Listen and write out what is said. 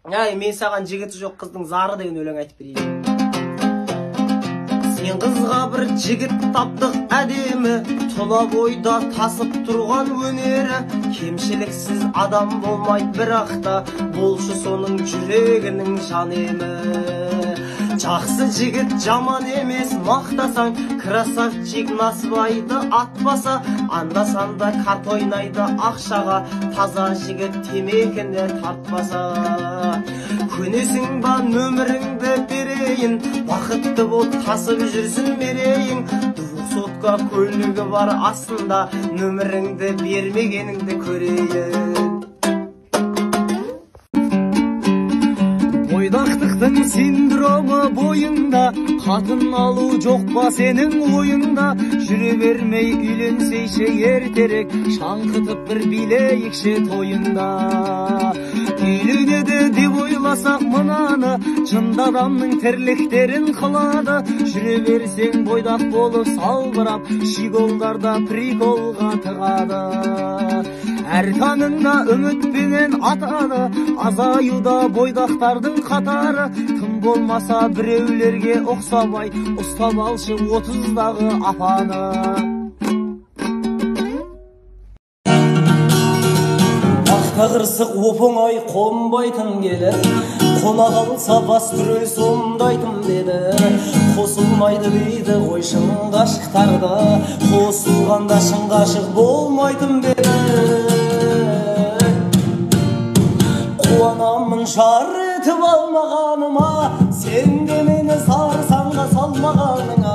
Әй, мен саған жігіті жоқ қыздың зары деген өлең айтып берейін. Сен қызға бір жігіт таптық әдемі, тұла бойда тасып тұрған өнері, кемшіліксіз адам болмайды бірақ та, болшы соның жүрегінің жан емі. Жақсы жігіт жаман емес мақтасаң, красавчик насыбайды атпаса, анда-санда карта ойнайды ақшаға, таза жігіт темекіні тартпаса. Көнесің ба нөміріңді берейін, бақытты бол тасып жүрсін мерейің, двухсотка көлігі бар астында, нөміріңді бермегеніңді көрейін. Бойдақтықтың синдромы бойыңда, қатын алу жоқ па сенің ойыңда? Жүре бермей үйленсейші ертерек, шаңқытып бір билейікші тойында. Үйленеді деп ойласақ мынаны, жынды адамның тірліктерін қылады. Жүре берсең бойдақ болып салбырап, щеголдарда приколға тығады. Әр таңыңда үмітпенен атады, азаюда бойдақтардың қатары. Тым болмаса біреулерге ұқсамай, ұстап алшы 30-дағы апаны. Мақта қырсық оп-оңай қонбайтын келін, қонақ алса бас түре сомдайтын деді. Қосылмайды дейді ғой шын ғашықтарда, қосылғанда шын ғашық болмайтын деді. Қуанамын жар етіп алмағаныма, сен де мені сарсаңға салмағаныңа.